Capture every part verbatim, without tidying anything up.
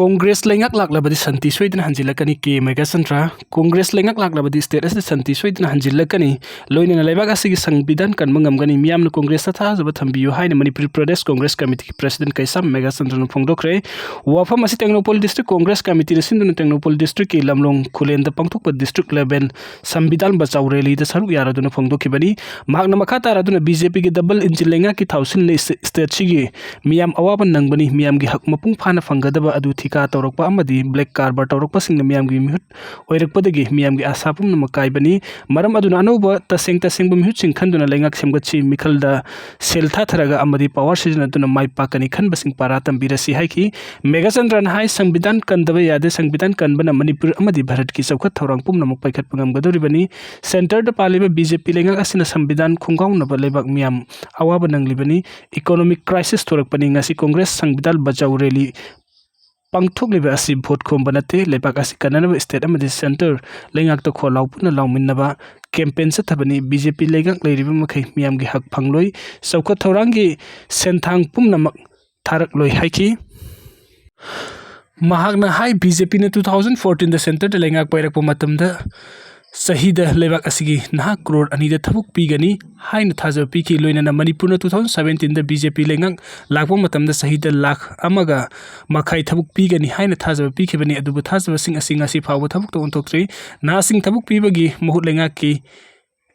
ꯀꯣꯡꯒ꯭ꯔꯦꯁ ꯂꯩꯉꯥꯛ ꯂꯥꯛꯂꯕꯗꯤ ꯁꯥꯟꯇꯤ ꯁꯣꯏꯗꯅ ꯍꯟꯖꯤꯜꯂꯛꯀꯅꯤ꯫ ꯀꯦ ꯃꯦꯘꯆꯟꯗ꯭ꯔ꯫ ꯀꯣꯡꯒ꯭ꯔꯦꯁ ꯂꯩꯉꯥꯛ ꯂꯥꯛꯂꯕꯗꯤ state ꯑꯁꯤꯗ ꯁꯥꯟꯇꯤ ꯁꯣꯏꯗꯅ ꯍꯟꯖꯤꯜꯂꯛꯀꯅꯤ꯫ ꯂꯣꯏꯅꯅ ꯂꯩꯕꯥꯛ ꯑꯁꯤꯒꯤ ꯁꯪꯕꯤꯙꯥꯟ ꯀꯟꯕ ꯉꯝꯒꯅꯤ꯫ ꯃꯤꯌꯥꯝꯅ ꯀꯣꯡꯒ꯭ꯔꯦꯁꯇ ꯊꯥꯖꯕ ꯊꯝꯕꯤꯌꯨ ꯍꯥꯏꯅ ꯃꯅꯤꯄꯨꯔ ꯄ꯭ꯔꯗꯦꯁ ꯀꯣꯡꯒ꯭ꯔꯦꯁ ꯀꯃꯤꯇꯤꯒꯤ president ꯀꯩꯁꯥꯝ ꯃꯦꯘꯆꯟꯗ꯭ꯔꯅ ꯐꯣꯡꯗꯣꯛꯈ꯭ꯔꯦ꯫ ꯋꯥꯐꯝ ꯑꯁꯤ ꯇꯦꯡꯅꯧꯄꯜ district ꯀꯣꯡꯒ꯭ꯔꯦꯁ ꯀꯃꯤꯇꯤꯅ ꯁꯤꯟꯗꯨꯅ ꯇꯦꯡꯅꯧꯄꯜ districtꯀꯤ ꯂꯝꯂꯣꯡ ꯈꯨꯂꯦꯟꯗ ꯄꯥꯡꯊꯣꯛꯄ district level ꯁꯪꯕꯤꯙꯥꯟ ꯕꯆꯥꯎ rallyꯗ ꯁꯔꯨꯛ ꯌꯥꯔꯗꯨꯅ ꯐꯣꯡꯗꯣꯛꯈꯤꯕꯅꯤ꯫ ꯃꯍꯥꯛꯅ ꯃꯈꯥ ꯇꯥꯔꯗꯨꯅ BJPꯒꯤ double engine ꯂꯩꯉꯥꯛꯀꯤ ꯊꯥꯎꯁꯤꯟꯅ state ꯑꯁꯤꯒꯤ ꯃꯤꯌꯥꯝ ꯑꯋꯥꯕ ꯅꯪꯕꯅꯤ, ꯃꯤꯌꯥꯝꯒꯤ ꯍꯛ ꯃꯄꯨꯡ ꯐꯥꯅ ꯐꯪꯒꯗꯕ ꯑꯗꯨ ꯊꯤꯀꯥ ꯇꯧꯔꯛꯄ ꯑꯃꯗꯤ black ꯀꯔꯕꯥꯔ ꯇꯧꯔꯛꯄꯁꯤꯡꯅ ꯃꯤꯌꯥꯝꯒꯤ ꯃꯤꯍꯨꯠ ꯑꯣꯏꯔꯛꯄꯗꯒꯤ ꯃꯤꯌꯥꯝꯒꯤ ꯑꯥꯁꯥ ꯄꯨꯝꯅꯃꯛ ꯀꯥꯏꯕꯅꯤ꯫ ꯃꯔꯝ ꯑꯗꯨꯅ ꯑꯅꯧꯕ ꯇꯁꯦꯡ ꯇꯁꯦꯡꯕ ꯃꯤꯍꯨꯠꯁꯤꯡ ꯈꯟꯗꯨꯅ ꯂꯩꯉꯥꯛ ꯁꯦꯝꯒꯠꯁꯤ꯫ ꯃꯤꯈꯜꯗ ꯁꯦꯜ ꯊꯥꯊꯔꯒ ꯑꯃꯗꯤ power ꯁꯤꯖꯤꯟꯅꯗꯨꯅ ꯃꯥꯏ ꯄꯥꯛꯀꯅꯤ ꯈꯟꯕꯁꯤꯡ ꯄꯥꯔꯥ ꯇꯝꯕꯤꯔꯁꯤ ꯍꯥꯏꯈꯤ꯫ ꯃꯦꯘꯆꯟꯗ꯭ꯔꯅ ꯍꯥꯏ, ꯁꯪꯕꯤꯙꯥꯟ ꯀꯟꯗꯕ ꯌꯥꯗꯦ, ꯁꯪꯕꯤꯙꯥꯟ ꯀꯟꯕꯅ ꯃꯅꯤꯄꯨꯔ ꯑꯃꯗꯤ ꯚꯥꯔꯠꯀꯤ ꯆꯥꯎꯈꯠ ꯊꯧꯔꯥꯡ ꯄꯨꯝꯅꯃꯛ ꯄꯥꯏꯈꯠꯄ ꯉꯝꯒꯗꯧꯔꯤꯕꯅꯤ꯫ Centreꯗ ꯄꯥꯜꯂꯤꯕ BJP ꯂꯩꯉꯥꯛ ꯑꯁꯤꯅ ꯁꯪꯕꯤꯙꯥꯟ ꯈꯣꯡꯒꯥꯎꯅꯕ ꯂꯩꯕꯥꯛ ꯃꯤꯌꯥꯝ ꯑꯋꯥꯕ ꯅꯪꯂꯤꯕꯅꯤ꯫ Economic crisis ꯊꯣꯔꯛꯄꯅꯤ꯫ ꯉꯁꯤ ꯀꯣꯡꯒ꯭ꯔꯦꯁ ꯁꯪꯕꯤꯙꯥꯟ ꯕꯆꯥꯎ rally ꯄꯥꯡꯊꯣꯛꯂꯤꯕ ꯑꯁꯤ vote ꯈꯣꯝꯕ ꯅꯠꯇꯦ꯫ ꯂꯩꯕꯥꯛ ꯑꯁꯤ ꯀꯟꯅꯅꯕ state ꯑꯃꯗꯤ centre ꯂꯩꯉꯥꯛꯇ ꯈꯣꯜ ꯂꯥꯎ ꯄꯨꯟꯅ ꯂꯥꯎꯃꯤꯟꯅꯕ campaign ꯆꯠꯊꯕꯅꯤ꯫ BJP ꯂꯩꯉꯥꯛ ꯂꯩꯔꯤꯕ ꯃꯈꯩ ꯃꯤꯌꯥꯝꯒꯤ ꯍꯛ ꯐꯪꯂꯣꯏ꯫ ꯆꯥꯎꯈꯠ ꯊꯧꯔꯥꯡꯒꯤ ꯁꯦꯟꯊꯥꯡ ꯄꯨꯝꯅꯃꯛ ꯊꯥꯔꯛꯂꯣꯏ ꯍꯥꯏꯈꯤ꯫ ꯃꯍꯥꯛꯅ ꯍꯥꯏ, BJPꯅ two thousand fourteenꯗ centreꯗ ꯂꯩꯉꯥꯛ ꯄꯥꯏꯔꯛꯄ ꯃꯇꯝꯗ ꯆꯍꯤꯗ ꯂꯩꯕꯥꯛ ꯑꯁꯤꯒꯤ ꯅꯍꯥ crore ꯑꯅꯤꯗ ꯊꯕꯛ ꯄꯤꯒꯅꯤ ꯍꯥꯏꯅ ꯊꯥꯖꯕ ꯄꯤꯈꯤ꯫ ꯂꯣꯏꯅꯅ ꯃꯅꯤꯄꯨꯔꯅ two thousand seventeenꯗ BJP ꯂꯩꯉꯥꯛ ꯂꯥꯛꯄ ꯃꯇꯝꯗ ꯆꯍꯤꯗ ꯂꯥꯈ ꯑꯃꯒ ꯃꯈꯥꯏ ꯊꯕꯛ ꯄꯤꯒꯅꯤ ꯍꯥꯏꯅ ꯊꯥꯖꯕ ꯄꯤꯈꯤꯕꯅꯤ꯫ ꯑꯗꯨꯕꯨ ꯊꯥꯖꯕꯁꯤꯡ ꯑꯁꯤ ꯉꯁꯤ ꯐꯥꯎꯕ ꯊꯕꯛꯇ ꯑꯣꯟꯊꯣꯛꯇ꯭ꯔꯤ꯫ ꯅꯍꯥꯁꯤꯡ ꯊꯕꯛ ꯄꯤꯕꯒꯤ ꯃꯍꯨꯠ ꯂꯩꯉꯥꯛꯀꯤ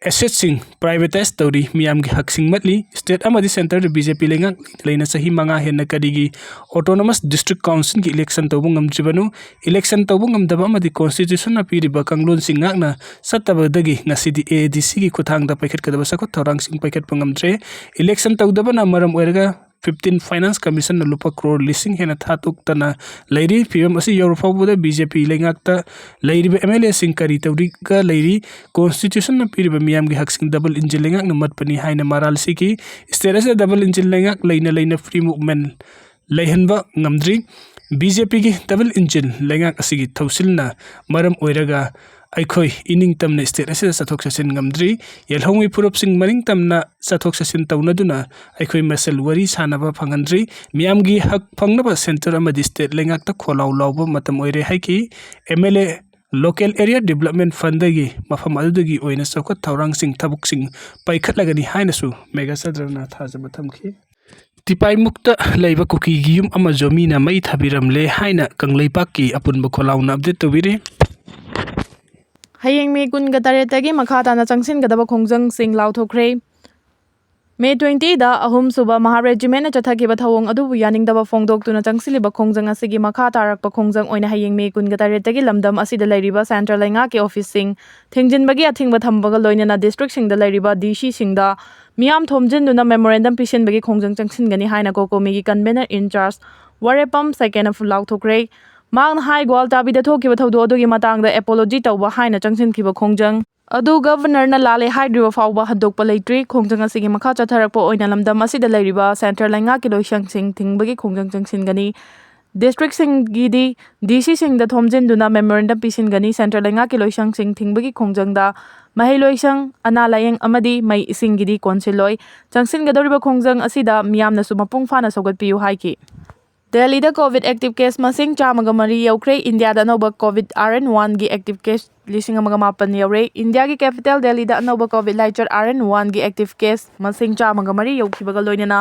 assetꯁꯤꯡ privatise ꯇꯧꯔꯤ꯫ ꯃꯤꯌꯥꯝꯒꯤ ꯍꯛꯁꯤꯡ ꯃꯠꯂꯤ꯫ State ꯑꯃꯗꯤ centreꯗ BJP ꯂꯩꯉꯥꯛ ꯂꯩꯅ ꯆꯍꯤ ꯃꯉꯥ ꯍꯦꯟꯅ ꯀꯔꯤꯒꯤ autonomous district councilꯒꯤ election ꯇꯧꯕ ꯉꯝꯗ꯭ꯔꯤꯕꯅꯣ? Election ꯇꯧꯕ ꯉꯝꯗꯕ ꯑꯃꯗꯤ constitutionꯅ ꯄꯤꯔꯤꯕ ꯀꯥꯡꯂꯣꯟꯁꯤꯡ ꯉꯥꯛꯅ ꯆꯠꯇꯕꯗꯒꯤ ꯉꯁꯤꯗꯤ AADCꯒꯤ ꯈꯨꯠꯊꯥꯡꯗ ꯄꯥꯏꯈꯠꯀꯗꯕ ꯆꯥꯎꯈꯠ ꯊꯧꯔꯥꯡꯁꯤꯡ ꯄꯥꯏꯈꯠꯄ ꯉꯝꯗ꯭ꯔꯦ꯫ Election ꯇꯧꯗꯕꯅ ꯃꯔꯝ ꯑꯣꯏꯔꯒ fifteen finance commissionꯅ ꯂꯨꯄꯥ crore ꯂꯤꯁꯤꯡ ꯍꯦꯟꯅ ꯊꯥꯗꯣꯛꯇꯅ ꯂꯩꯔꯤ꯫ ꯐꯤꯕꯝ ꯑꯁꯤ ꯌꯧꯔ ꯐꯥꯎꯕꯗ BJP ꯂꯩꯉꯥꯛꯇ ꯂꯩꯔꯤꯕ MLAꯁꯤꯡ ꯀꯔꯤ ꯇꯧꯔꯤꯒ ꯂꯩꯔꯤ? Constitutionꯅ ꯄꯤꯔꯤꯕ ꯃꯤꯌꯥꯝꯒꯤ ꯍꯛꯁꯤꯡ double engine ꯂꯩꯉꯥꯛꯅ ꯃꯠꯄꯅꯤ ꯍꯥꯏꯅ ꯃꯔꯥꯜ ꯁꯤꯈꯤ꯫ State ꯑꯁꯤꯗ double engine ꯂꯩꯉꯥꯛ ꯂꯩꯅ ꯂꯩꯅ free movement ꯂꯩꯍꯟꯕ ꯉꯝꯗ꯭ꯔꯤ꯫ BJPꯒꯤ double engine ꯂꯩꯉꯥꯛ ꯑꯁꯤꯒꯤ ꯊꯧꯁꯤꯜꯅ ꯃꯔꯝ ꯑꯣꯏꯔꯒ ꯑꯩꯈꯣꯏ ꯏꯅꯤꯡꯇꯝꯅ state ꯑꯁꯤꯗ ꯆꯠꯊꯣꯛ ꯆꯠꯁꯤꯟ ꯉꯝꯗ꯭ꯔꯤ꯫ ꯌꯦꯜꯍꯧꯃꯤ ꯐꯨꯔꯨꯞꯁꯤꯡ ꯃꯅꯤꯡꯇꯝꯅ ꯆꯠꯊꯣꯛ ꯆꯠꯁꯤꯟ ꯇꯧꯅꯗꯨꯅ ꯑꯩꯈꯣꯏ ꯃꯁꯦꯜ ꯋꯥꯔꯤ ꯁꯥꯟꯅꯕ ꯐꯪꯍꯟꯗ꯭ꯔꯤ꯫ ꯃꯤꯌꯥꯝꯒꯤ ꯍꯛ ꯐꯪꯅꯕ centre ꯑꯃꯗꯤ state ꯂꯩꯉꯥꯛꯇ ꯈꯣꯜꯂꯥꯎ ꯂꯥꯎꯕ ꯃꯇꯝ ꯑꯣꯏꯔꯦ ꯍꯥꯏꯈꯤ꯫ M L A local area development fundꯗꯒꯤ ꯃꯐꯝ ꯑꯗꯨꯗꯒꯤ ꯑꯣꯏꯅ ꯆꯥꯎꯈꯠ ꯊꯧꯔꯥꯡꯁꯤꯡ, ꯊꯕꯛꯁꯤꯡ ꯄꯥꯏꯈꯠꯂꯒꯅꯤ ꯍꯥꯏꯅꯁꯨ ꯃꯦꯘꯥꯆꯟꯗ꯭ꯔꯅ ꯊꯥꯖꯕ ꯊꯝꯈꯤ꯫ ꯇꯤꯄꯥꯏꯃꯨꯛꯇ ꯂꯩꯕ ꯀꯨꯀꯤꯒꯤ ꯌꯨꯝ ꯑꯃꯁꯨ ꯃꯤꯅ ꯃꯩ ꯊꯥꯕꯤꯔꯝꯂꯦ ꯍꯥꯏꯅ ꯀꯪꯂꯩꯄꯥꯛꯀꯤ ꯑꯄꯨꯟꯕ ꯈꯣꯜꯂꯥꯎꯅ update ꯇꯧꯕꯤꯔꯤ꯫ ꯍꯌꯦꯡ ꯃꯦ ꯀꯨꯟꯒ ꯇꯔꯦꯠꯇꯒꯤ ꯃꯈꯥ ꯇꯥꯅ ꯆꯪꯁꯤꯟꯒꯗꯕ ꯈꯣꯡꯖꯪꯁꯤꯡ ꯂꯥꯎꯊꯣꯛꯈ꯭ꯔꯦ꯫ ꯃꯦ twentyꯗ ꯑꯍꯨꯝꯁꯨꯕ ꯃꯍꯥ regimentꯅ ꯆꯠꯊꯈꯤꯕ ꯊꯧꯑꯣꯡ ꯑꯗꯨꯕꯨ ꯌꯥꯅꯤꯡꯗꯕ ꯐꯣꯡꯗꯣꯛꯇꯨꯅ ꯆꯪꯁꯤꯜꯂꯤꯕ ꯈꯣꯡꯖꯪ ꯑꯁꯤꯒꯤ ꯃꯈꯥ ꯇꯥꯔꯛꯄ ꯈꯣꯡꯖꯪ ꯑꯣꯏꯅ ꯍꯌꯦꯡ ꯃꯦ ꯀꯨꯟꯒ ꯇꯔꯦꯠꯇꯒꯤ ꯂꯝꯗꯝ ꯑꯁꯤꯗ ꯂꯩꯔꯤꯕ centre ꯂꯩꯉꯥꯛꯀꯤ officeꯁꯤꯡ ꯊꯤꯡꯖꯤꯟꯕꯒꯤ ꯑꯊꯤꯡꯕ ꯊꯝꯕꯒ ꯂꯣꯏꯅꯅ districtꯁꯤꯡꯗ ꯂꯩꯔꯤꯕ DCꯁꯤꯡꯗ ꯃꯤꯌꯥꯝ ꯊꯣꯝꯖꯤꯟꯗꯨꯅ memorandum ꯄꯤꯁꯤꯟꯕꯒꯤ ꯈꯣꯡꯖꯪ ꯆꯪꯁꯤꯟꯒꯅꯤ ꯍꯥꯏꯅ COCOMIꯒꯤ convener in charge ꯋꯥꯔꯦꯄꯝ ꯁꯦꯀꯦꯟꯅ ꯂꯥꯎꯊꯣꯛꯈ꯭ꯔꯦ꯫ ꯃꯍꯥꯛꯅ ꯍꯥꯏ, ꯒ꯭ꯋꯥꯜꯇꯥꯕꯤꯗ ꯊꯣꯛꯈꯤꯕ ꯊꯧꯗꯣꯛ ꯑꯗꯨꯒꯤ ꯃꯇꯥꯡꯗ apology ꯇꯧꯕ ꯍꯥꯏꯅ ꯆꯪꯁꯤꯟꯈꯤꯕ ꯈꯣꯡꯖꯪ ꯑꯗꯨ governorꯅ ꯂꯥꯜꯂꯦ ꯍꯥꯏꯗ꯭ꯔꯤꯕ ꯐꯥꯎꯕ ꯍꯟꯗꯣꯛꯄ ꯂꯩꯇ꯭ꯔꯤ꯫ ꯈꯣꯡꯖꯪ ꯑꯁꯤꯒꯤ ꯃꯈꯥ ꯆꯠꯊꯔꯛꯄ ꯑꯣꯏꯅ ꯂꯝꯗꯝ ꯑꯁꯤꯗ ꯂꯩꯔꯤꯕ centre ꯂꯩꯉꯥꯛꯀꯤ ꯂꯣꯏꯁꯪꯁꯤꯡ ꯊꯤꯡꯕꯒꯤ ꯈꯣꯡꯖꯪ ꯆꯪꯁꯤꯟꯒꯅꯤ꯫ Districtꯁꯤꯡꯒꯤꯗꯤ DCꯁꯤꯡꯗ ꯊꯣꯝꯖꯤꯟꯗꯨꯅ memorandum ꯄꯤꯁꯤꯟꯒꯅꯤ꯫ Centre ꯂꯩꯉꯥꯛꯀꯤ ꯂꯣꯏꯁꯪꯁꯤꯡ ꯊꯤꯡꯕꯒꯤ ꯈꯣꯡꯖꯪꯗ ꯃꯍꯩ ꯂꯣꯏꯁꯪ, ꯑꯅꯥ ꯂꯥꯌꯦꯡ ꯑꯃꯗꯤ ꯃꯩ ꯏꯁꯤꯡꯒꯤꯗꯤ ꯀꯣꯟꯁꯤꯜꯂꯣꯏ꯫ ꯆꯪꯁꯤꯟꯒꯗꯧꯔꯤꯕ ꯈꯣꯡꯖꯪ ꯑꯁꯤꯗ ꯃꯤꯌꯥꯝꯅꯁꯨ ꯃꯄꯨꯡ ꯐꯥꯅ ꯁꯧꯒꯠꯄꯤꯌꯨ ꯍꯥꯏꯈꯤ꯫ ꯗꯦꯜꯂꯤꯗ COVID active case ꯃꯁꯤꯡ ꯆꯥꯝꯃꯒ ꯃꯔꯤ ꯌꯧꯈ꯭ꯔꯦ꯫ ꯏꯟꯗꯤꯌꯥꯗ ꯑꯅꯧꯕ COVID RNOneꯒꯤ active case ꯂꯤꯁꯤꯡ ꯑꯃꯒ ꯃꯥꯄꯟ ꯌꯧꯔꯦ꯫ ꯏꯟꯗꯤꯌꯥꯒꯤ capital ꯗꯦꯜꯂꯤꯗ ꯑꯅꯧꯕ COVID ꯂꯥꯏꯆꯠ RNOneꯒꯤ active case ꯃꯁꯤꯡ ꯆꯥꯝꯃꯒ ꯃꯔꯤ ꯌꯧꯈꯤꯕꯒ ꯂꯣꯏꯅꯅ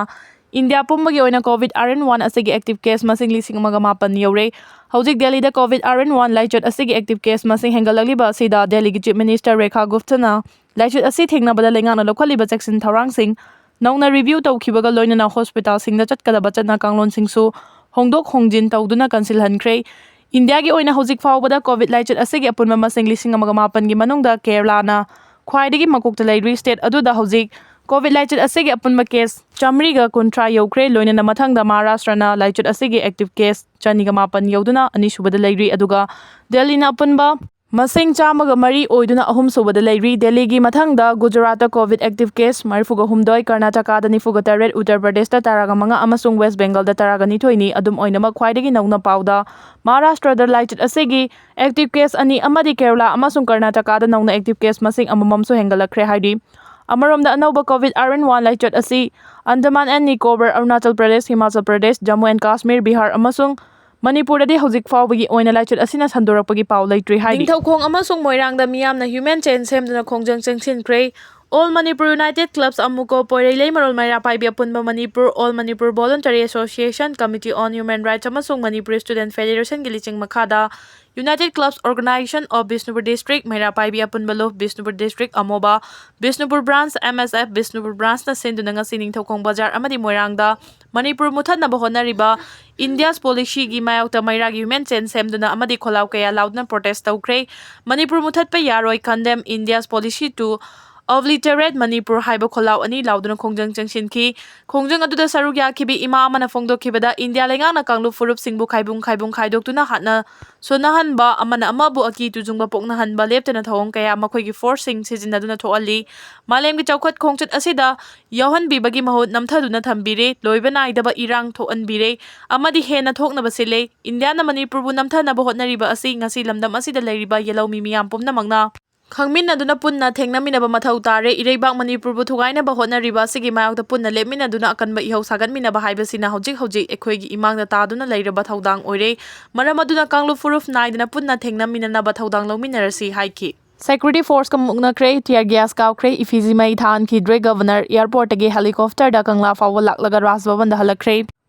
ꯏꯟꯗꯤꯌꯥ ꯄꯨꯝꯕꯒꯤ ꯑꯣꯏꯅ COVID RNOne ꯑꯁꯤꯒꯤ active case ꯃꯁꯤꯡ ꯂꯤꯁꯤꯡ ꯑꯃꯒ ꯃꯥꯄꯟ ꯌꯧꯔꯦ꯫ ꯍꯧꯖꯤꯛ ꯗꯦꯜꯂꯤꯗ COVID RNOne ꯂꯥꯏꯆꯠ ꯑꯁꯤꯒꯤ active case ꯃꯁꯤꯡ ꯍꯦꯟꯒꯠꯂꯛꯂꯤꯕ ꯑꯁꯤꯗ ꯗꯦꯜꯂꯤꯒꯤ Chief Minister ꯔꯦꯈꯥ ꯒꯨꯞꯇꯅ ꯂꯥꯏꯆꯠ ꯑꯁꯤ ꯊꯦꯡꯅꯕꯗ ꯂꯩꯉꯥꯛꯅ ꯂꯧꯈꯠꯂꯤꯕ ꯆꯦꯛꯁꯤꯟ ꯊꯧꯔꯥꯡꯁꯤꯡ ꯅꯧꯅ review ꯇꯧꯈꯤꯕꯒ ꯂꯣꯏꯅꯅ hospitalꯁꯤꯡꯗ ꯆꯠꯀꯗꯕ ꯆꯠꯅ ꯀꯥꯡꯂꯣꯟꯁꯤꯡꯁꯨ ꯍꯣꯡꯗꯣꯛ ꯍꯣꯡꯖꯤꯟ ꯇꯧꯗꯨꯅ ꯀꯟꯁꯤꯜꯍꯟꯈ꯭ꯔꯦ꯫ ꯏꯟꯗꯤꯌꯥꯒꯤ ꯑꯣꯏꯅ ꯍꯧꯖꯤꯛ ꯐꯥꯎꯕꯗ COVID ꯂꯥꯏꯆꯠ ꯑꯁꯤꯒꯤ ꯑꯄꯨꯟꯕ ꯃꯁꯤꯡ ꯂꯤꯁꯤꯡ ꯑꯃꯒ ꯃꯥꯄꯟꯒꯤ ꯃꯅꯨꯡꯗ ꯀꯦꯔꯂꯥꯅ ꯈ꯭ꯋꯥꯏꯗꯒꯤ ꯃꯀꯣꯛꯇ ꯂꯩꯔꯤ꯫ State ꯑꯗꯨꯗ ꯍꯧꯖꯤꯛ COVID ꯂꯥꯏꯆꯠ ꯑꯁꯤꯒꯤ ꯑꯄꯨꯟꯕ case ꯆꯥꯃꯔꯤꯒ ꯀꯨꯟꯊ꯭ꯔꯥ ꯌꯧꯈ꯭ꯔꯦ꯫ ꯂꯣꯏꯅꯅ ꯃꯊꯪꯗ ꯃꯍꯥꯔꯥꯁꯇ꯭ꯔꯅ ꯂꯥꯏꯆꯠ ꯑꯁꯤꯒꯤ active case ꯆꯅꯤꯒ ꯃꯥꯄꯟ ꯌꯧꯗꯨꯅ ꯑꯅꯤꯁꯨꯕꯗ ꯂꯩꯔꯤ꯫ ꯑꯗꯨꯒ ꯗꯦꯜꯂꯤꯅ ꯑꯄꯨꯟꯕ ꯃꯁꯤꯡ ꯆꯥꯝꯃꯒ ꯃꯔꯤ ꯑꯣꯏꯗꯨꯅ ꯑꯍꯨꯝꯁꯨꯕꯗ ꯂꯩꯔꯤ꯫ ꯗꯦꯜꯂꯤꯒꯤ ꯃꯊꯪꯗ ꯒꯨꯖꯔꯥꯠꯇ COVID active case ꯃꯔꯤꯐꯨꯒ ꯍꯨꯝꯗꯣꯏ, ꯀꯔꯅꯥꯇꯀꯥꯗ ꯅꯤꯐꯨꯒ ꯇꯔꯦꯠ, ꯎꯠꯇꯔ ꯄ꯭ꯔꯗꯦꯁꯇ ꯇꯔꯥꯒ ꯃꯉꯥ ꯑꯃꯁꯨꯡ ꯋꯦꯁ ꯕꯦꯡꯒꯜꯗ ꯇꯔꯥꯒ ꯅꯤꯊꯣꯏꯅꯤ꯫ ꯑꯗꯨꯝ ꯑꯣꯏꯅꯃꯛ, ꯈ꯭ꯋꯥꯏꯗꯒꯤ ꯅꯧꯅ ꯄꯥꯎꯗ ꯃꯍꯥꯔꯥꯁꯇ꯭ꯔꯗ ꯂꯥꯏꯆꯠ ꯑꯁꯤꯒꯤ active case ꯑꯅꯤ ꯑꯃꯗꯤ ꯀꯦꯔꯂꯥ ꯑꯃꯁꯨꯡ ꯀꯔꯅꯥꯇꯀꯥꯗ ꯅꯧꯅ active case ꯃꯁꯤꯡ ꯑꯃꯃꯝꯁꯨ ꯍꯦꯟꯒꯠꯂꯛꯈ꯭ꯔꯦ ꯍꯥꯏꯔꯤ꯫ ꯑꯃꯔꯣꯝꯗ, ꯑꯅꯧꯕ COVID R N one ꯂꯥꯏꯆꯠ ꯑꯁꯤ ꯑꯟꯗꯃꯥꯟ and ꯅꯤꯀꯣꯕꯔ, ꯑꯔꯨꯅꯥꯆꯜ ꯄ꯭ꯔꯗꯦꯁ, ꯍꯤꯃꯥꯆꯜ ꯄ꯭ꯔꯗꯦꯁ, ꯖꯝꯃꯨ and ꯀꯥꯁꯃꯤꯔ, ꯕꯤꯍꯥꯔ ꯑꯃꯁꯨꯡ ꯃꯅꯤꯄꯨꯔꯗꯗꯤ ꯍꯧꯖꯤꯛ ꯐꯥꯎꯕꯒꯤ ꯑꯣꯏꯅ ꯂꯥꯏꯆꯠ ꯑꯁꯤꯅ ꯁꯟꯗꯣꯔꯛꯄꯒꯤ ꯄꯥꯎ ꯂꯩꯇ꯭ꯔꯤ ꯍꯥꯏꯔꯤ꯫ ꯅꯤꯡꯊꯧꯈꯣꯡ ꯑꯃꯁꯨꯡ ꯃꯣꯏꯔꯥꯡꯗ ꯃꯤꯌꯥꯝꯅ human chain ꯁꯦꯝꯗꯨꯅ ꯈꯣꯡꯖꯪ ꯆꯪꯁꯤꯟꯈ꯭ꯔꯦ꯫ All Manipur United Clubs, ꯑꯃꯨꯀꯣ, ꯄꯣꯏꯔꯩ ꯂꯩꯃꯔꯣꯜ ꯃꯩꯔꯥ ꯄꯥꯏꯕꯤ ꯑꯄꯨꯟꯕ, Manipur, All Manipur Voluntary Association, Committee on Human Rights ꯑꯃꯁꯨꯡ ꯃꯅꯤꯄꯨꯔ Student Federationꯒꯤ ꯂꯤꯆꯤꯡ ꯃꯈꯥꯗ United Clubs Organization of Bishnupur District, ꯃꯩꯔꯥ ꯄꯥꯏꯕꯤ ꯑꯄꯨꯟꯕ ꯂꯨꯞ, ꯕꯤꯁꯅꯨꯄꯨꯔ ꯗꯤꯁꯇ꯭ꯔꯤꯛ ꯑꯃꯣꯕ, Bishnupur branch, M S F, Bishnupur ꯕ꯭ꯔꯥꯟꯁꯅ ꯁꯤꯟꯗꯨꯅ ꯉꯁꯤ ꯅꯤꯡꯊꯧꯈꯣꯡ ꯕꯖꯥꯔ ꯑꯃꯗꯤ ꯃꯣꯏꯔꯥꯡꯗ ꯃꯅꯤꯄꯨꯔ ꯃꯨꯊꯠꯅꯕ ꯍꯣꯠꯅꯔꯤꯕ India's policyꯒꯤ ꯃꯥꯌꯣꯛꯇ ꯃꯩꯔꯥꯒꯤ human chain ꯁꯦꯝꯗꯨꯅ ꯑꯃꯗꯤ ꯈꯣꯜꯂꯥꯎ ꯀꯌꯥ ꯂꯥꯎꯗꯨꯅ protest ꯇꯧꯈ꯭ꯔꯦ꯫ ꯃꯅꯤꯄꯨꯔ ꯃꯨꯊꯠꯄ ꯌꯥꯔꯣꯏ, Condemn India's policy to obliterate Manipur ꯍꯥꯏꯕ ꯈꯣꯜꯂꯥꯎ ꯑꯅꯤ ꯂꯥꯎꯗꯨꯅ ꯈꯣꯡꯖꯪ ꯆꯪꯁꯤꯟꯈꯤ꯫ ꯈꯣꯡꯖꯪ ꯑꯗꯨꯗ ꯁꯔꯨꯛ ꯌꯥꯈꯤꯕ ꯏꯃꯥ ꯑꯃꯅ ꯐꯣꯡꯗꯣꯛꯈꯤꯕꯗ, ꯏꯟꯗꯤꯌꯥ ꯂꯩꯉꯥꯛꯅ ꯀꯥꯡꯂꯨꯞ ꯐꯨꯔꯨꯞꯁꯤꯡꯕꯨ ꯈꯥꯏꯕꯨꯡ ꯈꯥꯏꯕꯨꯡ ꯈꯥꯏꯗꯣꯛꯇꯨꯅ ꯍꯥꯠꯅ ꯁꯣꯟꯅꯍꯟꯕ, ꯑꯃꯅ ꯑꯃꯕꯨ ꯑꯀꯤ ꯇꯨꯖꯨꯡꯕ ꯄꯣꯛꯅꯍꯟꯕ ꯂꯦꯞꯇꯅ ꯊꯧꯑꯣꯡ ꯀꯌꯥ ꯃꯈꯣꯏꯒꯤ forceꯁꯤꯡ ꯁꯤꯖꯤꯟꯅꯗꯨꯅ ꯊꯣꯛꯍꯜꯂꯤ꯫ ꯃꯥꯂꯦꯝꯒꯤ ꯆꯥꯎꯈꯠ ꯈꯣꯡꯆꯠ ꯑꯁꯤꯗ ꯌꯥꯎꯍꯟꯕꯤꯕꯒꯤ ꯃꯍꯨꯠ ꯅꯝꯊꯗꯨꯅ ꯊꯝꯕꯤꯔꯦ, ꯂꯣꯏꯕ ꯅꯥꯏꯗꯕ ꯏꯔꯥꯡ ꯊꯣꯛꯍꯟꯕꯤꯔꯦ ꯑꯃꯗꯤ ꯍꯦꯟꯅ ꯊꯣꯛꯅꯕ ꯁꯤꯜꯂꯦ꯫ ꯏꯟꯗꯤꯌꯥꯅ ꯃꯅꯤꯄꯨꯔꯕꯨ ꯅꯝꯊꯅꯕ ꯍꯣꯠꯅꯔꯤꯕ ꯑꯁꯤ ꯉꯁꯤ ꯂꯝꯗꯝ ꯑꯁꯤꯗ ꯂꯩꯔꯤꯕ ꯌꯦꯜꯍꯧꯃꯤ ꯃꯤꯌꯥꯝ ꯄꯨꯝꯅꯃꯛꯅ ꯈꯪꯃꯤꯟꯅꯗꯨꯅ ꯄꯨꯟꯅ ꯊꯦꯡꯅꯃꯤꯟꯅꯕ ꯃꯊꯧ ꯇꯥꯔꯦ꯫ ꯏꯔꯩꯕꯥꯛ ꯃꯅꯤꯄꯨꯔꯕꯨ ꯊꯨꯒꯥꯏꯅꯕ ꯍꯣꯠꯅꯔꯤꯕ ꯑꯁꯤꯒꯤ ꯃꯥꯌꯣꯛꯇ ꯄꯨꯟꯅ ꯂꯦꯞꯃꯤꯟꯅꯗꯨꯅ ꯑꯀꯟꯕ ꯏꯍꯧ ꯁꯥꯒꯠꯃꯤꯟꯅꯕ ꯍꯥꯏꯕꯁꯤꯅ ꯍꯧꯖꯤꯛ ꯍꯧꯖꯤꯛ ꯑꯩꯈꯣꯏꯒꯤ ꯏꯃꯥꯡꯗ ꯇꯥꯗꯨꯅ ꯂꯩꯔꯕ ꯊꯧꯗꯥꯡ ꯑꯣꯏꯔꯦ꯫ ꯃꯔꯝ ꯑꯗꯨꯅ ꯀꯥꯡꯂꯨꯞ ꯐꯨꯔꯨꯞ ꯅꯥꯏꯗꯅ ꯄꯨꯟꯅ ꯊꯦꯡꯅꯃꯤꯟꯅꯅꯕ ꯊꯧꯗꯥꯡ ꯂꯧꯃꯤꯟꯅꯔꯁꯤ ꯍꯥꯏꯈꯤ꯫ Security forceꯀ ꯃꯨꯛꯅꯈ꯭ꯔꯦ, tear gas ꯀꯥꯞꯈ꯭ꯔꯦ, effigy ꯃꯩ ꯊꯥꯍꯟꯈꯤꯗ꯭ꯔꯦ꯫ Governor, airportꯇꯒꯤ helicopterꯗ ꯀꯪꯂꯥ ꯐꯥꯎꯕ ꯂꯥꯛꯂꯒ ꯔꯥꯖ ꯚꯕꯟꯗ ꯍꯜꯂꯛꯈ꯭ꯔꯦ꯫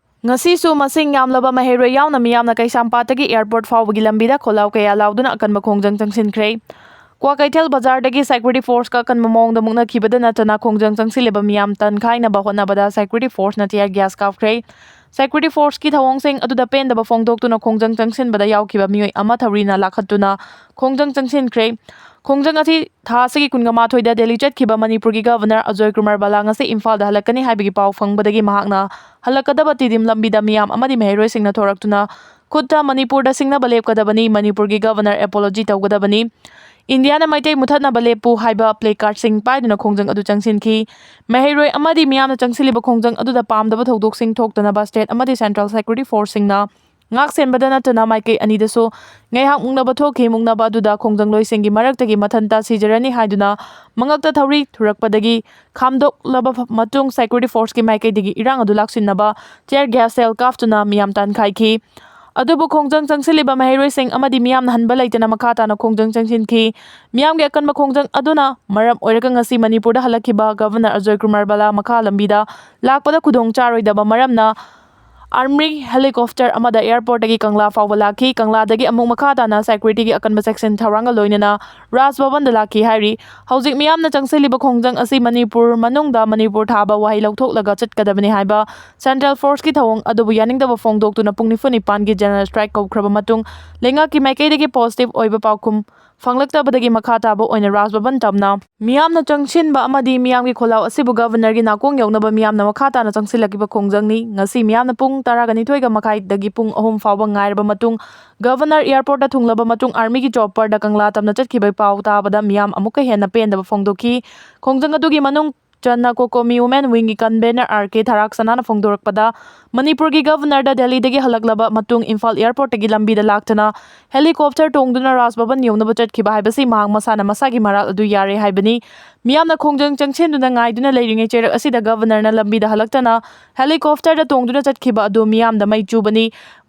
ꯉꯁꯤꯁꯨ ꯃꯁꯤꯡ ꯌꯥꯝꯂꯕ ꯃꯍꯩꯔꯣꯏ ꯌꯥꯎꯅ ꯃꯤꯌꯥꯝꯅ ꯀꯩꯁꯥꯝꯄꯥꯠꯇꯒꯤ airport ꯐꯥꯎꯕꯒꯤ ꯂꯝꯕꯤꯗ ꯈꯣꯜꯂꯥꯎ ꯀꯌꯥ ꯂꯥꯎꯗꯨꯅ ꯑꯀꯟꯕ ꯈꯣꯡꯖꯪ ꯆꯪꯁꯤꯟꯈ꯭ꯔꯦ꯫ ꯀ꯭ꯋꯥꯀꯩꯊꯦꯜ ꯕꯖꯥꯔꯗꯒꯤ security forceꯀ ꯑꯀꯟꯕ ꯃꯑꯣꯡꯗ ꯃꯨꯛꯅꯈꯤꯕꯗꯅ ꯆꯅꯥ ꯈꯣꯡꯖꯪ ꯆꯪꯁꯤꯜꯂꯤꯕ ꯃꯤꯌꯥꯝ ꯇꯟꯈꯥꯏꯅꯕ ꯍꯣꯠꯅꯕꯗ security forceꯅ tear gas ꯀꯥꯞꯈ꯭ꯔꯦ꯫ Security forceꯀꯤ ꯊꯧꯑꯣꯡꯁꯤꯡ ꯑꯗꯨꯗ ꯄꯦꯟꯗꯕ ꯐꯣꯡꯗꯣꯛꯇꯨꯅ ꯈꯣꯡꯖꯪ ꯆꯪꯁꯤꯟꯕꯗ ꯌꯥꯎꯈꯤꯕ ꯃꯤꯑꯣꯏ ꯑꯃ ꯊꯧꯔꯤꯅ ꯂꯥꯈꯠꯇꯨꯅ ꯈꯣꯡꯖꯪ ꯆꯪꯁꯤꯟꯈ꯭ꯔꯦ꯫ ꯈꯣꯡꯖꯪ ꯑꯁꯤ ꯊꯥ ꯑꯁꯤꯒꯤ ꯀꯨꯟꯒ ꯃꯥꯊꯣꯏꯗ ꯗꯦꯜꯂꯤ ꯆꯠꯈꯤꯕ ꯃꯅꯤꯄꯨꯔꯒꯤ Governor ꯑꯖꯣꯏ ꯀꯨꯃꯥꯔ ꯕꯂꯥ ꯉꯁꯤ ꯏꯝꯐꯥꯜꯗ ꯍꯜꯂꯛꯀꯅꯤ ꯍꯥꯏꯕꯒꯤ ꯄꯥꯎ ꯐꯪꯕꯗꯒꯤ ꯃꯍꯥꯛꯅ ꯍꯜꯂꯛꯀꯗꯕ ꯇꯤꯗꯤꯝ ꯂꯝꯕꯤꯗ ꯃꯤꯌꯥꯝ ꯑꯃꯗꯤ ꯃꯍꯩꯔꯣꯏꯁꯤꯡꯅ ꯊꯣꯔꯛꯇꯨꯅ ꯈꯨꯠꯇ ꯃꯅꯤꯄꯨꯔꯗ ꯁꯤꯡꯅꯕ ꯂꯦꯞꯀꯗꯕꯅꯤ, ꯃꯅꯤꯄꯨꯔꯒꯤ ꯒꯚꯔꯅꯔ ꯑꯦꯄꯣꯂꯣꯖꯤ ꯇꯧꯒꯗꯕꯅꯤ, ꯏꯟꯗꯤꯌꯥꯅ ꯃꯩꯇꯩ ꯃꯨꯊꯠꯅꯕ ꯂꯦꯞꯄꯨ ꯍꯥꯏꯕ ꯄ꯭ꯂꯦ ꯀꯥꯔꯗꯁꯤꯡ ꯄꯥꯏꯗꯨꯅ ꯈꯣꯡꯖꯪ ꯑꯗꯨ ꯆꯪꯁꯤꯟꯈꯤ꯫ ꯃꯍꯩꯔꯣꯏ ꯑꯃꯗꯤ ꯃꯤꯌꯥꯝꯅ ꯆꯪꯁꯤꯜꯂꯤꯕ ꯈꯣꯡꯖꯪ ꯑꯗꯨꯗ ꯄꯥꯝꯗꯕ ꯊꯧꯗꯣꯛꯁꯤꯡ ꯊꯣꯛꯇꯅꯕ ꯁ꯭ꯇꯦꯠ ꯑꯃꯗꯤ ꯁꯦꯟꯇ꯭ꯔꯦꯜ ꯁꯦꯀ꯭ꯌꯨꯔꯤꯇꯤ ꯐꯣꯔꯁꯁꯤꯡꯅ ꯉꯥꯛ ꯁꯦꯟꯕꯗ ꯅꯠꯇꯅ ꯃꯥꯏꯀꯩ ꯑꯅꯤꯗꯁꯨ ꯉꯥꯏꯍꯥꯛ ꯃꯨꯛꯅꯕ ꯊꯣꯛꯈꯤ꯫ ꯃꯨꯛꯅꯕ ꯑꯗꯨꯗ ꯈꯣꯡꯖꯪꯂꯣꯏꯁꯤꯡꯒꯤ ꯃꯔꯛꯇꯒꯤ ꯃꯊꯟꯇ ꯁꯤꯖꯔꯅꯤ ꯍꯥꯏꯗꯨꯅ ꯃꯉꯛꯇ ꯊꯧꯔꯤ ꯊꯨꯔꯛꯄꯗꯒꯤ ꯈꯥꯝꯗꯣꯛꯂꯕ ꯃꯇꯨꯡ ꯁꯦꯀ꯭ꯌꯨꯔꯤꯇꯤ ꯐꯣꯔꯁꯀꯤ ꯃꯥꯏꯀꯩꯗꯒꯤ ꯏꯔꯥꯡ ꯑꯗꯨ ꯂꯥꯛꯁꯤꯟꯅꯕ ꯇꯤꯌꯔ ꯒ꯭ꯌꯥꯁ ꯁꯦꯜ ꯀꯥꯞꯇꯨꯅ ꯃꯤꯌꯥꯝ ꯇꯥꯟꯈꯥꯏꯈꯤ꯫ ꯑꯗꯨꯕꯨ ꯈꯣꯡꯖꯪ ꯆꯪꯁꯤꯜꯂꯤꯕ ꯃꯍꯩꯔꯣꯏꯁꯤꯡ ꯑꯃꯗꯤ ꯃꯤꯌꯥꯝꯅ ꯍꯟꯕ ꯂꯩꯇꯅ ꯃꯈꯥ ꯇꯥꯅ ꯈꯣꯡꯖꯪ ꯆꯪꯁꯤꯟꯈꯤ꯫ ꯃꯤꯌꯥꯝꯒꯤ ꯑꯀꯟꯕ ꯈꯣꯡꯖꯪ ꯑꯗꯨꯅ ꯃꯔꯝ ꯑꯣꯏꯔꯒ ꯉꯁꯤ ꯃꯅꯤꯄꯨꯔꯗ ꯍꯜꯂꯛꯈꯤꯕ ꯒꯚꯔꯅꯔ ꯑꯖꯣꯏ ꯀꯨꯃꯥꯔ ꯕꯂꯥ ꯃꯈꯥ ꯂꯝꯕꯤꯗ ꯂꯥꯛꯄꯗ ꯈꯨꯗꯣꯡ ꯆꯥꯔꯣꯏꯗꯕ ꯃꯔꯝꯅ ꯑꯥꯔꯃꯤ ꯍꯦꯂꯤꯀꯣꯞꯇꯔ ꯑꯃꯗ ꯑꯦꯌꯔꯄꯣꯔꯠꯇꯒꯤ ꯀꯪꯂꯥ ꯐꯥꯎꯕ ꯂꯥꯛꯈꯤ꯫ ꯀꯪꯂꯥꯗꯒꯤ ꯑꯃꯨꯛ ꯃꯈꯥ ꯇꯥꯅ ꯁꯦꯀ꯭ꯌꯨꯔꯤꯇꯤꯒꯤ ꯑꯀꯟꯕ ꯆꯦꯛꯁꯤꯟ ꯊꯧꯔꯥꯡꯒ ꯂꯣꯏꯅꯅ ꯔꯥꯖ ꯚꯕꯟꯗ ꯂꯥꯛꯈꯤ ꯍꯥꯏꯔꯤ꯫ ꯍꯧꯖꯤꯛ ꯃꯤꯌꯥꯝꯅ ꯆꯪꯁꯤꯜꯂꯤꯕ ꯈꯣꯡꯖꯪ ꯑꯁꯤ ꯃꯅꯤꯄꯨꯔ ꯃꯅꯨꯡꯗ ꯃꯅꯤꯄꯨꯔ ꯊꯥꯕ ꯋꯥꯍꯩ ꯂꯧꯊꯣꯛꯂꯒ ꯆꯠꯀꯗꯕꯅꯤ ꯍꯥꯏꯕ ꯁꯦꯟꯇ꯭ꯔꯦꯜ ꯐꯣꯔꯁꯀꯤ ꯊꯧꯑꯣꯡ ꯑꯗꯨꯕꯨ ꯌꯥꯅꯤꯡꯗꯕ ꯐꯣꯡꯗꯣꯛꯇꯨꯅ ꯄꯨꯡ ꯅꯤꯐꯨ ꯅꯤꯄꯥꯟꯒꯤ ꯖꯦꯅꯔꯦꯜ ꯁ꯭ꯇ꯭ꯔꯥꯏꯛ ꯀꯧꯈ꯭ꯔꯕ ꯃꯇꯨꯡ ꯂꯩꯉꯥꯛꯀꯤ ꯃꯥꯏꯀꯩꯗꯒꯤ ꯄꯣꯖꯤꯇꯤꯚ ꯑꯣꯏꯕ ꯄꯥꯎꯈꯨꯝ ꯐꯪꯂꯛꯇꯕꯗꯒꯤ ꯃꯈꯥ ꯇꯥꯕ ꯑꯣꯏꯅ ꯔꯥꯖ ꯚꯕꯟ ꯇꯝꯅ ꯃꯤꯌꯥꯝꯅ ꯆꯪꯁꯤꯟꯕ ꯑꯃꯗꯤ ꯃꯤꯌꯥꯝꯒꯤ ꯈꯣꯜꯂꯥꯎ ꯑꯁꯤꯕꯨ ꯒꯚꯔꯅꯔꯒꯤ ꯅꯥꯀꯣꯡ ꯌꯧꯅꯕ ꯃꯤꯌꯥꯝꯅ ꯃꯈꯥ ꯇꯥꯅ ꯆꯪꯁꯤꯜꯂꯛꯈꯤꯕ ꯈꯣꯡꯖꯪꯅꯤ꯫ ꯉꯁꯤ ꯃꯤꯌꯥꯝꯅ ꯄꯨꯡ ꯇꯔꯥꯒ ꯅꯤꯊꯣꯏꯒ ꯃꯈꯥꯏꯗꯒꯤ ꯄꯨꯡ ꯑꯍꯨꯝ ꯐꯥꯎꯕ ꯉꯥꯏꯔꯕ ꯃꯇꯨꯡ ꯒꯚꯔꯅꯔ ꯑꯦꯌꯔꯄꯣꯔꯠꯇ ꯊꯨꯡꯂꯕ ꯃꯇꯨꯡ ꯑꯥꯔꯃꯤꯒꯤ ꯆꯣꯞꯄꯔꯗ ꯀꯪꯂꯥ ꯇꯝꯅ ꯆꯠꯈꯤꯕꯒꯤ ꯄꯥꯎ ꯇꯥꯕꯗ ꯃꯤꯌꯥꯝ ꯑꯃꯨꯛꯀ ꯍꯦꯟꯅ ꯄꯦꯟꯗꯕ ꯐꯣꯡꯗꯣꯛꯈꯤ꯫ ꯈꯣꯡꯖꯪ ꯑꯗꯨꯒꯤ ꯃꯅꯨꯡ ꯆꯟꯅ ꯀꯣꯀꯣꯃꯤ ꯋꯨꯃꯦꯟ ꯋꯤꯡꯒꯤ ꯀꯟꯚꯦꯅꯔ ꯑꯥꯔ ꯀꯦ ꯊꯔꯥꯛ ꯁꯅꯥꯅ ꯐꯣꯡꯗꯣꯔꯛꯄꯗ, ꯃꯅꯤꯄꯨꯔꯒꯤ ꯒꯚꯔꯅꯔꯗ ꯗꯦꯜꯂꯤꯗꯒꯤ ꯍꯜꯂꯛꯂꯕ ꯃꯇꯨꯡ ꯏꯝꯐꯥꯜ ꯑꯦꯌꯔꯄꯣꯔꯠꯇꯒꯤ ꯂꯝꯕꯤꯗ ꯂꯥꯛꯇꯨꯅ ꯍꯦꯂꯤꯀꯣꯞꯇꯔ ꯇꯣꯡꯗꯨꯅ ꯔꯥꯖ ꯚꯕꯟ ꯌꯧꯅꯕ ꯆꯠꯈꯤꯕ ꯍꯥꯏꯕꯁꯤ ꯃꯍꯥꯛ ꯃꯁꯥꯅ ꯃꯁꯥꯒꯤ ꯃꯔꯥꯜ ꯑꯗꯨ ꯌꯥꯔꯦ ꯍꯥꯏꯕꯅꯤ꯫ ꯃꯤꯌꯥꯝꯅ ꯈꯣꯡꯖꯪ ꯆꯪꯁꯤꯟꯗꯨꯅ ꯉꯥꯏꯗꯨꯅ ꯂꯩꯔꯤꯉꯩ ꯆꯩꯔꯛ ꯑꯁꯤꯗ ꯒꯚꯔꯅꯔꯅ ꯂꯝꯕꯤꯗ ꯍꯜꯂꯛꯇꯅ ꯍꯦꯂꯤꯀꯣꯞꯇꯔꯗ ꯇꯣꯡꯗꯨꯅ ꯆꯠꯈꯤꯕ ꯑꯗꯨ ꯃꯤꯌꯥꯝꯗ ꯃꯩ ꯆꯨꯕꯅꯤ꯫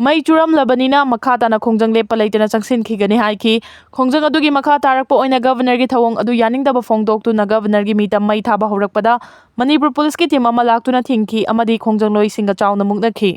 ꯃꯩ ꯆꯨꯔꯝꯂꯕꯅꯤꯅ ꯃꯈꯥ ꯇꯥꯅ ꯈꯣꯡꯖꯪ ꯂꯦꯞꯄ ꯂꯩꯇꯅ ꯆꯪꯁꯤꯟꯈꯤꯒꯅꯤ ꯍꯥꯏꯈꯤ꯫ ꯈꯣꯡꯖꯪ ꯑꯗꯨꯒꯤ ꯃꯈꯥ ꯇꯥꯔꯛꯄ ꯑꯣꯏꯅ ꯒꯚꯔꯅꯔꯒꯤ ꯊꯧꯑꯣꯡ ꯑꯗꯨ ꯌꯥꯅꯤꯡꯗꯕ ꯐꯣꯡꯗꯣꯛꯇꯨꯅ ꯒꯚꯔꯅꯔꯒꯤ ꯃꯤꯇꯝ ꯃꯩ ꯊꯥꯕ ꯍꯧꯔꯛꯄꯗ ꯃꯅꯤꯄꯨꯔ ꯄꯨꯂꯤꯁꯀꯤ ꯇꯤꯝ ꯑꯃ ꯂꯥꯛꯇꯨꯅ ꯊꯤꯡꯈꯤ ꯑꯃꯗꯤ ꯈꯣꯡꯖꯪꯂꯣꯏꯁꯤꯡꯒ ꯆꯥꯎꯅ ꯃꯨꯛꯅꯈꯤ꯫